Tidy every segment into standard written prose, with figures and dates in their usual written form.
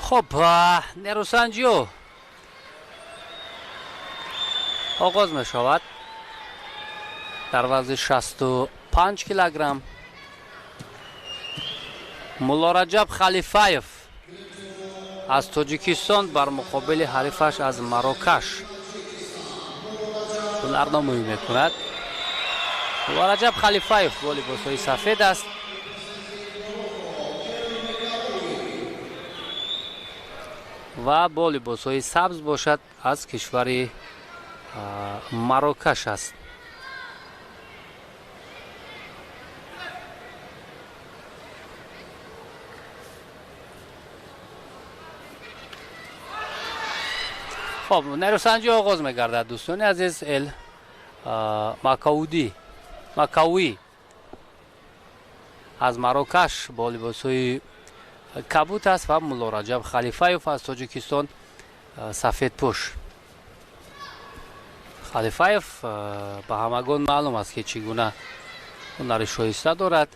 Хуб, нерӯсанҷиё оғоз мешавад дар вазни 65 килограмм. Муллораҷаб Халифаев аз Тоҷикистон бар муқобили ҳарифаш аз Марокаш ҳунарнамоӣ мекунад. Муллораҷаб Халифаев бо либосҳои сафед аст ва бо либосҳои сабз бошад аз кишвари Марокаш аст. Хоб, нерӯсанҷӣ оғоз мегардад, дӯстони азиз. Эл Макауи аз Марокаш бо либосҳои кабут аст ва Муллораҷаб Халифаев аз Тоҷикистон сафедпӯш. Халифаев ба ҳамагон маълум аст, ки чӣ гуна ҳунари шоиста дорад.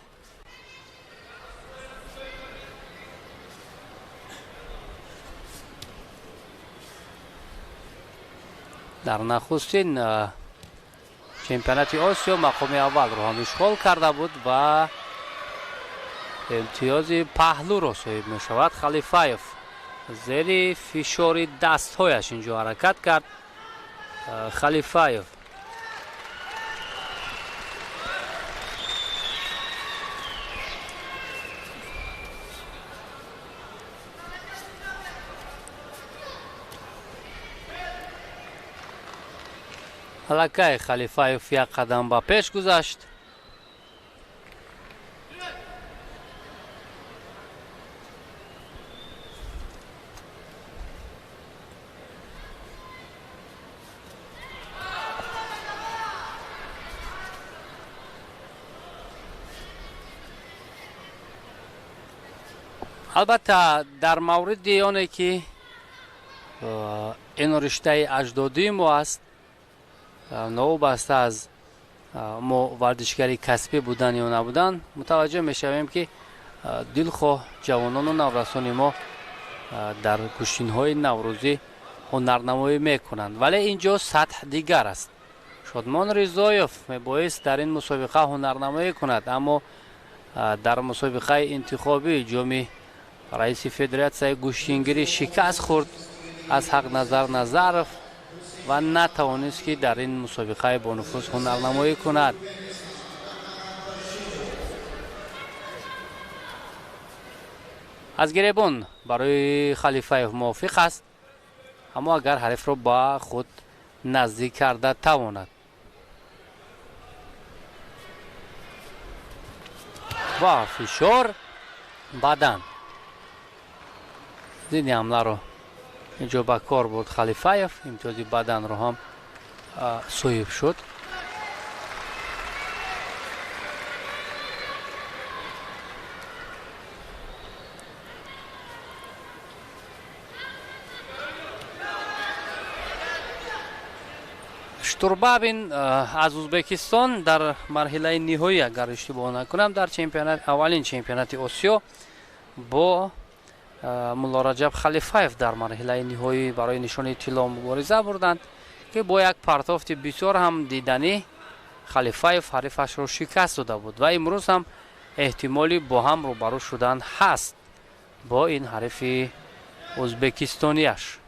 Дар нахустин чемпионати Осиё мақоми аввалро ҳам ишғол карда буд ва имтиёзи паҳлӯро соҳиб мешавад. Халифаев зери фишори дастҳояш инҷо ҳаракат кард. Халифаев аллакай Халифаев як қадам ба пеш гузашт. Албатта, дар мавриди оне ки ин риштаи аҷдодии мо аст, новобаста аз мо варзишгари касбӣ будан ё набудан, мутаваҷҷӯҳ мешавем, ки дилхоҳ ҷавонону наврасони мо дар гӯштинҳои наврӯзӣ ҳунарнамоӣ мекунанд, вале ин ҷо сатҳ дигар аст. Шодмон Ризоев мебоист дар ин мусобиқа ҳунарнамоӣ кунад, аммо дар мусобиқаи интихобии ҷоми раиси федератсияи гӯштингирӣ шикаст хӯрд аз Ҳақназар Назаров ва натавонист, ки дар ин мусобиқаи бонуфуз ҳунарнамоӣ кунад. Аз гиребон барои Халифаев мувофиқ аст, аммо агар ҳарифро ба худ наздик карда тавонад. Ва фишор бадан зидди ҳамларо инҷо ба кор бурд Халифаев, имтиёзи баданро ҳам соҳиб шуд. Штурбабин аз Узбекистон дар марҳилаи ниҳоӣ, агар иштибоҳ накунам, дар чемпионат, аввалин чемпионати Осиё бо Муллораҷаб Халифаев дар марҳилаи ниҳоӣ барои нишони тилло мубориза бурданд, ки бо як партофти бисёр ҳам диданӣ Халифаев ҳарифашро шикаст дода буд ва имрӯз ҳам эҳтимоли бо ҳам рӯбарӯ шудан ҳаст бо ин ҳарифи ӯзбекистонияш.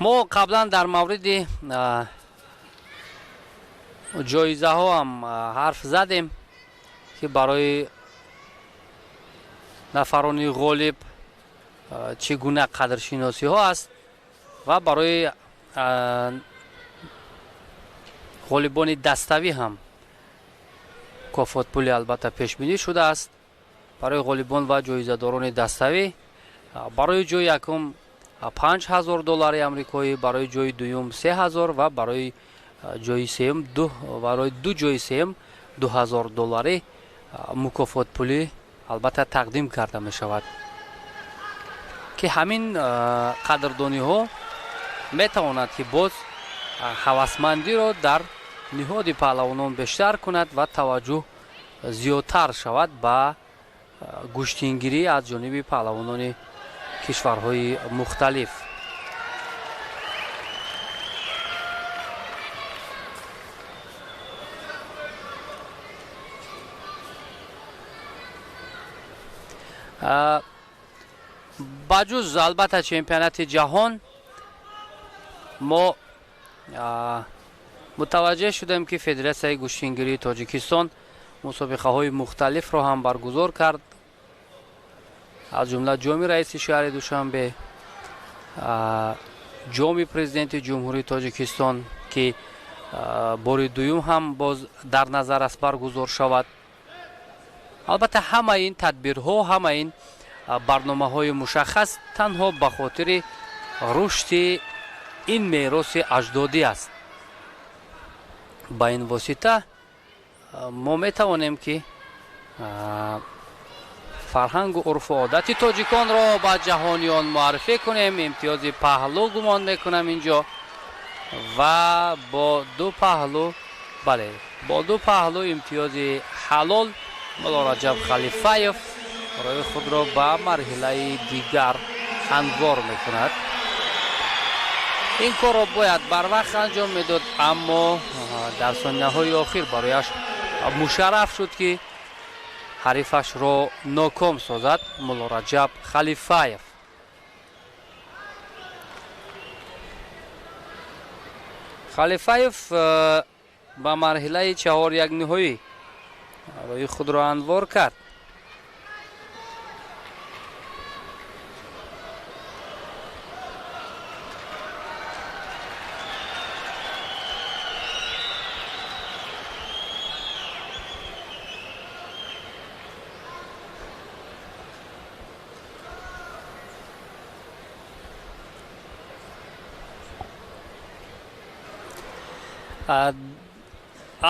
Мо қаблан дар мавриди ҷоизаҳо ҳам ҳарф задем, ки барои нафарони ғолиб чӣ гуна қадршиносиҳо аст ва барои ғолибони даставӣ ҳам мукофотпулӣ албатта пешбинӣ шудааст. Барои ғолибон ва ҷоизадорони даставӣ барои ҷои якум 5000 доллари амрикоӣ, барои ҷои дуюм 3000 ва барои ҷои сеюм барои ду ҷои сеюм 2000 доллари мукофотпулӣ албатта тақдим карда мешавад. Ки ҳамин қадрдониҳо метавонад, ки боз ҳавасмандиро дар ниҳоди паҳлавонон бештар кунад ва таваҷҷӯҳ зиёдтар шавад ба гӯштингирӣ аз ҷониби паҳлавонони кишварҳои мухталиф. Ба ҷуз албатта чемпионати ҷаҳон, мо мутаваҷҷеҳ шудем, ки Федератсияи гӯштингирии Тоҷикистон мусобиқаҳои мухталифро ҳам баргузор кард, аз ҷумла ҷоми раиси шаҳри Душанбе, ҷоми президенти Ҷумҳурии Тоҷикистон, ки бори дуюм ҳам боз дар назар аст баргузор шавад. Албатта, ҳамаи ин тадбирҳо, ҳамаи ин барномаҳои мушаххас танҳо ба хотири рушди ин мероси аҷдодӣ аст. Ба ин восита мо метавонем, ки фарҳангу урфу одати тоҷиконро ба ҷаҳониён муаррифӣ кунем. Имтиёзи паҳлӯ гумон мекунам инҷо ва бо ду паҳлӯ, бале, бо ду паҳлӯ имтиёзи ҳалол Муллораҷаб Халифаев роҳи худро ба марҳилаи дигар ҳамвор мекунад. Ин корро бояд барвақт анҷом медод, аммо дар сонияҳои охир барояш мушарраф шуд, ки ҳарифашро ноком созад Муллораҷаб Халифаев. Халифаев ба марҳилаи чаҳорякниҳоӣ роҳи худро ҳамвор кард.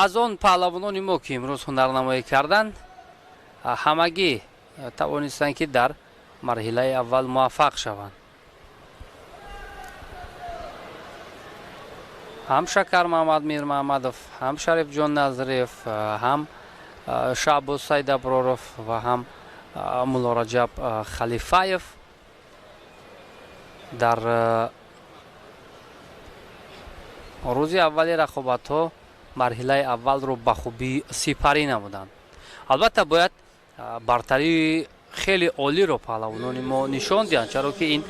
Аз он паҳлавонони мо, ки имрӯз ҳунарнамоӣ карданд, ҳамагӣ тавонистанд, ки дар марҳилаи аввал муваффақ шаванд. Ҳам Шакар Маҳмад Мирмаҳмадов, ҳам Шарифҷон Назриев, ҳам Шаҳбоз Сайдаброров ва ҳам Муллораҷаб Халифаев дар рӯзи аввали рақобатҳо марҳилаи аввалро ба хубӣ сипарӣ намуданд. Албатта, бояд бартарии хеле олиро паҳлавонони мо нишон диҳанд, чаро ки ин